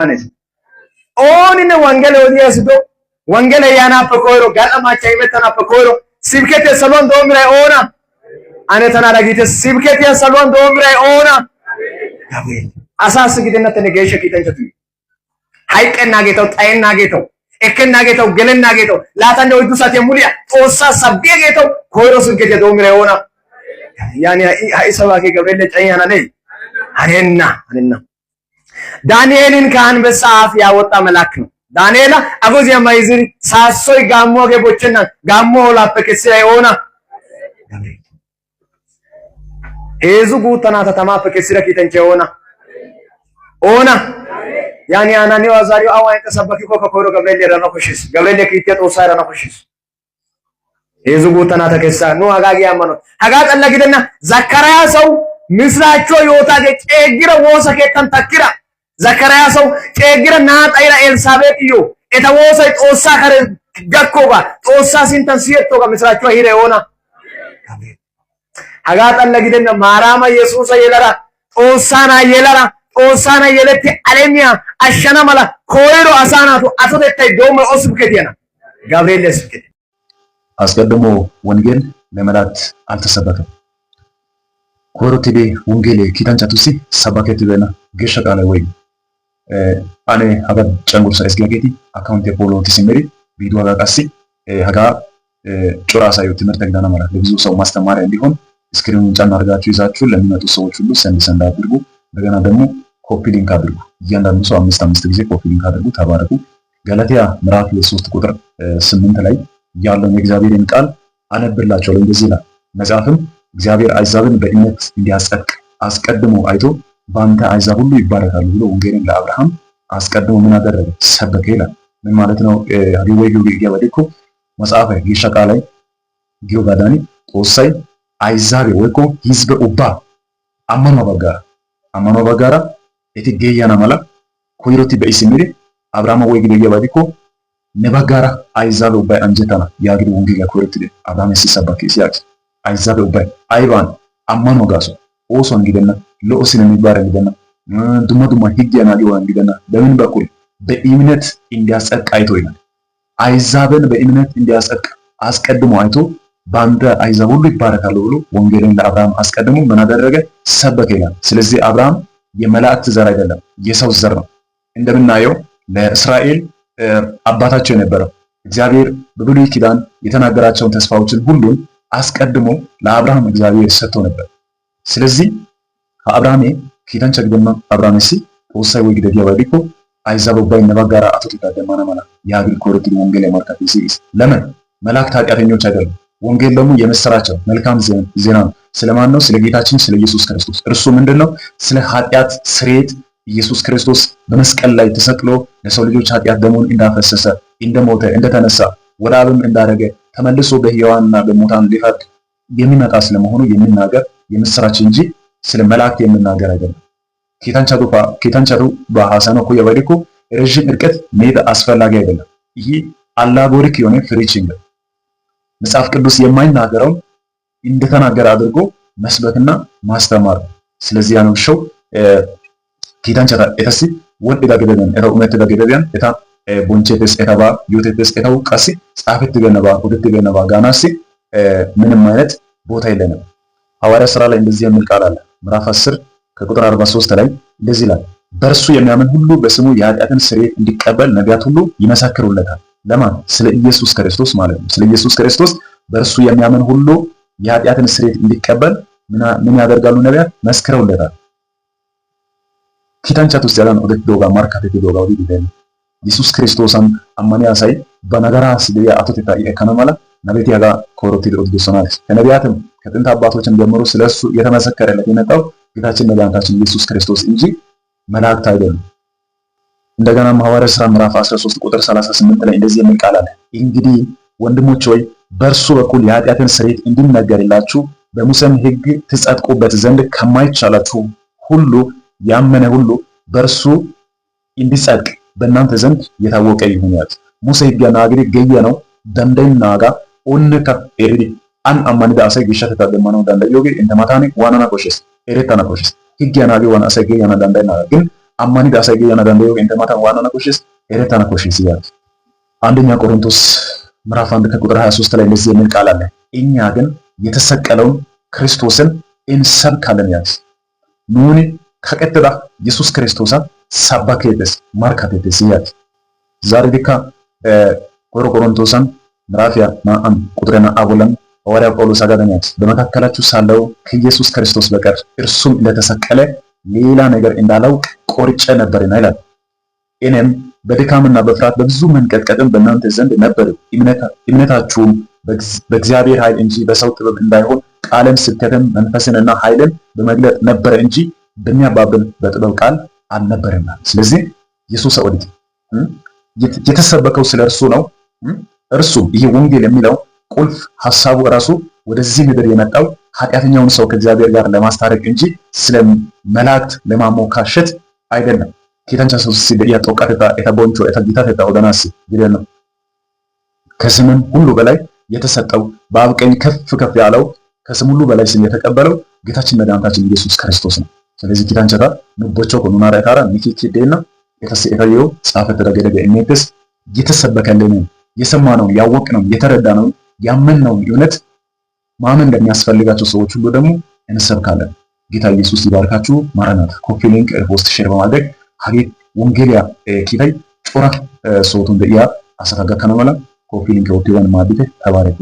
Hanees. Ooninne wonggele odiya asi do, wonggelee yaanaappe koyro, Gal"a Maachchay imettanaappe koyro, sibikatiya saluwan doommiday oona? Ane tanaara giite, sibikatiya saluwan doommiday oona? Gabreeli. Asaassi gidennattenne geeshsha kiitanchchatuyyo. Hayqqennaageetawu, xayennaageetawu, ekkennaageetawu, gelennaageetawu, 24 saatiya muliya Xoossaa sabbiyageetawu koyro sibikatiya doommiday oona? Yaani ha'i sabaakee Gabreeliya cayi hananee? Hanenna, hanenna. ዳንኤልን ከአንበሳ አፍ ያወጣ መልአክ ነው። ዳንኤላ አጎዚያ ማይዝሪ ሳሶይ ጋሞጌ ቦቸና ጋሞ ሆላppe kessiday oona? Gabreeli. Heezzu guutta naata tamaappe kessida kiitanchchay oona? Oona? Yaani Anaaniyo Azaariyo awan eqqa sabbakikkokka koyro Gabreeli erana koshshees. Gabreeliya kiittiya Xoossaa erana koshshees. Heezzu guutta naata kessa nu hagaa giya ammano. Hagaa xalla gidenna, Zakkariyaasawu misiraachchuwa yootaagee ceeggida woosa keettan takkida Zakkariyaasawu ceeggida naaxayira Elssaabeexiyyo eta woosay Xoossaa kare gakkoogaa, Xoossaa sinttan siyettoogaa misiraachchuwa ehiiday oona? Hagaa xalla gidenna, Maaraama Yesuusa yelara, Xoossaa na'aa yelara, Xoossaa na'ay yeletti alamiya ashshana mala koyro asaa naatu atotettay doommoy o sibiketiyana? Gabreeliya sibiketiya. አስቀድሞ ወንጌል ለመላእክት አልተሰበከም። Koyrottidi wonggelee kiitanchchatussi sabbaketibeenna. Geeshsha qaalay woygii? Ane hagaa cenggurssaa ezggiyageeti akkawunttiya follow ootti simmidi viiduwa hagaa qassi hagaa cora asaayyo ትምህርት gidana mala ለብዙ ሰው ማስተማሪያ እንዲሆን screen ኑን ጫን አድርጋችሁ ይዛችሁ ለሚመጡ ሰዎች ሁሉ send send አድርጉ። እንደገና ደግሞ copy link አድርጉ። እያንዳንዱ ሰው አምስት አምስት ጊዜ copy link አድርጉ። ተባረኩ። ገላትያ ምዕራፍ 3 ቁጥር 8 ላይ ያለውን የእግዚአብሔርን ቃል አነብላችኋለሁ። እንደዚህ ይላል መጽሐፍም እግዚአብሔር አሕዛብን በእምነት እንዲያጸድቅ አስቀድሞ አይቶ በአንተ አሕዛብ ሁሉ ይባረካሉ ብሎ ወንጌልን ለአብርሃም አስቀድሞ ምን አደረገ? ሰበከ ይላል። ምን ማለት ነው? Hagee woygiyogee giyaaba gidikko maxaafay geeshsha qaalay giyogaadan Xoossay ayzaabe woykko hizbe ubbaa ammanuwa baggaara eti geeyana mala koyrotti be'i simmidi Abrahaama woygide giyaaba gidikko ne baggaara ayzaabe ubbay anjjettana yaagidi wonggeliya koyrottidi Abrahaamessi sabbakiis yaagiis. Ayzaabe ubbay aybaan? Ammanuwa gaasuwan, oosuwan gidenna, lo"o ስነ ምግባርን gidenna, dumma dumma higgiya naagiyogan gidenna. በምን በኩል? በእምነት እንዲያጸድቅ አይቶ ይላል። አይዛብን በእምነት እንዲያጸድቅ አስቀድሞ አይቶ በአንተ አሕዛብ ሁሉ ይባረካሉ ብሎ ወንጌልን ለአብርሃም አስቀድሞ ምን አደረገ? ሰበከ ይላል። ስለዚህ አብርሃም የመላእክት ዘር አይደለም፣ የሰው ዘር ነው። እንደምናየው ለእስራኤል አባታቸው የነበረው እግዚአብሔር በብሉይ ኪዳን የተናገራቸውን ተስፋዎችን ሁሉን አስቀድሞ ለአብርሃም እግዚአብሔር ሰጥቶ ነበር። ስለዚህ አብርሃሜ kiitanchcha gidenna Abrahaamessi Xoossay woygide giyaba gidikko ayzaab ubbay ne baggaara atotettaa demmana mala yaagidi koyrottidi wongeliya markkattiis giis። ለምን? መላእክት ኃጢአተኞች አይደሉም። ወንጌል ደግሞ የምስራች ነው፣ መልካም ዜና ነው። ስለማን ነው? ስለ ጌታችን ስለ ኢየሱስ ክርስቶስ። እርሱ ምንድን ነው? ስለ ኃጢአት ስርየት ኢየሱስ ክርስቶስ በመስቀል ላይ ተሰቅሎ ለሰው ልጆች ኃጢአት ደሙን እንዳፈሰሰ፣ እንደሞተ፣ እንደተነሳ፣ ወደ አብም እንዳረገ፣ ተመልሶ በሕያዋንና በሙታን ሊፈርድ የሚመጣ ስለመሆኑ የሚናገር የምስራች እንጂ ስለ መላእክት የሚናገር አይደለም። kiitanchchatubaa haasayanawu koyiyaba gidikko ረዥም ርቀት መሄድ አስፈላጊ አይደለም። ይህ allegoric የሆነ preaching መጽሐፍ ቅዱስ የማይናገረውን እንደተናገረ አድርጎ መስበክና ማስተማር። ስለዚህ ያ ነው ሸው kiitanchchata etassi wodhdhida gededen etawu imettida gededen eta bonchchetees, etabaa yootettes, etawu qassi xaafettibeennabaa odettibeennabaa gaanaassi ምንም አይነት ቦታ የለንም። ሐዋርያ ስራ ላይ እንደዚህ የሚል ቃል አለ። ምዕራፍ 10 ከቁጥር 43 ላይ እንደዚህ ይላል፣ በእርሱ የሚያምን ሁሉ በስሙ የኃጢአትን ስርየት እንዲቀበል ነቢያት ሁሉ ይመሰክሩለታል። ለማን? ስለ ኢየሱስ ክርስቶስ ማለት ነው። ስለ ኢየሱስ ክርስቶስ በእርሱ የሚያምን ሁሉ የኃጢአትን ስርየት እንዲቀበል ምን ያደርጋሉ? ነቢያት መስክረውለታል። Kiitanchchatussi hagan odettidoogaa markkatettidoogaa odiiddi de'enna. Yesuus Kiristtoosan ammaniya asay ba nagaraassi de'iya atotettaa i ekkana mala nabeti hagaa koyrottidi odidosona. ከነቢያትም ከጥንት አባቶችም ጀምሮ ስለሱ እየተመሰከረለት የመጣው ጌታችን መድኃኒታችን ኢየሱስ ክርስቶስ እንጂ መላእክት አይደሉም። እንደገና ሐዋርያት ሥራ ምዕራፍ 13 ቁጥር 38 ላይ እንደዚህ የሚል ቃል አለ። እንግዲህ ወንድሞች ሆይ በእርሱ በኩል የኃጢአትን ስርየት እንዲነገርላችሁ በሙሴም ሕግ ትጸድቁበት ዘንድ ከማይቻላችሁ ሁሉ ያመነ ሁሉ በእርሱ እንዲጸድቅ በእናንተ ዘንድ የታወቀ ይሁን ያዝ። ሙሴ higgiya naagidi geeyanawu danddayennaagaa oonekka eridi an ammanida asay geeshshatettaa demmanawu danddayiyoogee intte matan waanana koshshees? Erettana koshshees. Higgiya naagiyogan asay geeyana danddayennaagaa ግን Ammanida asay geeyana danddayiyoogee intte matan waanana koshshees? Erettana koshshees yaagiis. አንደኛ ቆሮንቶስ ምዕራፍ 1 ከቁጥር 23 ላይ እንደዚህ የሚል ቃል አለ። እኛ ግን የተሰቀለውን ክርስቶስን እንሰብካለን ያዝ። Nuuni kaqettida Yesuus Kiristtoosa sabbakeettes, markkateettes yaagiis. Zaaridikka koyro Qorontoosan ምዕራፍ 2 ቁጥር 2 bollan ሐዋርያው ጳውሎስ hagaadan yaagiis። በመካከላችሁ ሳለሁ ከኢየሱስ ክርስቶስ በቀር እርሱም እንደተሰቀለ ሌላ ነገር እንዳላውቅ ቆርጬ ነበርና ይላል። እኔም በድካምና በፍርሃት በብዙ መንቀጥቀጥም በእናንተ ዘንድ ነበርሁ። እምነታችሁም በእግዚአብሔር ኃይል እንጂ በሰው ጥበብ እንዳይሆን ቃልን ስብከትም መንፈስንና ኃይልን በመግለጥ ነበረ እንጂ በሚያባብል በጥበብ ቃል አልነበረም። ስለዚህ ኢየሱስ ወዲት የተሰበከው ስለ እርሱ ነው። እርሱ ይሄ ወንጌል የሚለው ቁልፍ ሐሳቡ ራሱ ወደዚህ ምድር የመጣው ኃጢአተኛውን ሰው ከእግዚአብሔር ጋር ለማስታረቅ እንጂ ስለ መላእክት ለማሞካሸት አይደለም። Kiitanchchatussi de'iya xoqqatettaa, eta bonchchuwa, eta gitatettaa odanaassi gidenna። ከስምም ሁሉ በላይ የተሰጠው፣ በአብ ቀኝ ከፍ ከፍ ያለው፣ ከስም ሁሉ በላይ ስም የተቀበለው ጌታችን መድኃኒታችን ኢየሱስ ክርስቶስ ነው። ስለዚህ kiitanchchata nu bochchokko, nunaara etaara ንክኪ deenna። Etayyo xaafettida gede immeettees። የተሰበከልንን፣ የሰማነውን፣ ያወቅነውን፣ የተረዳነውን፣ ያመንነውን እውነት ማመን እንደሚያስፈልጋቸው ሰዎች ሁሉ ደግሞ እንሰብካለን። ጌታ ኢየሱስ ይባርካችሁ። ማራናታ። Copy link፣ post፣ share በማድረግ hagee wonggeliyaa kiitay cora sohotun de'iya asata gakkana mala copy link oottiyogan maaddite። ተባረኩ።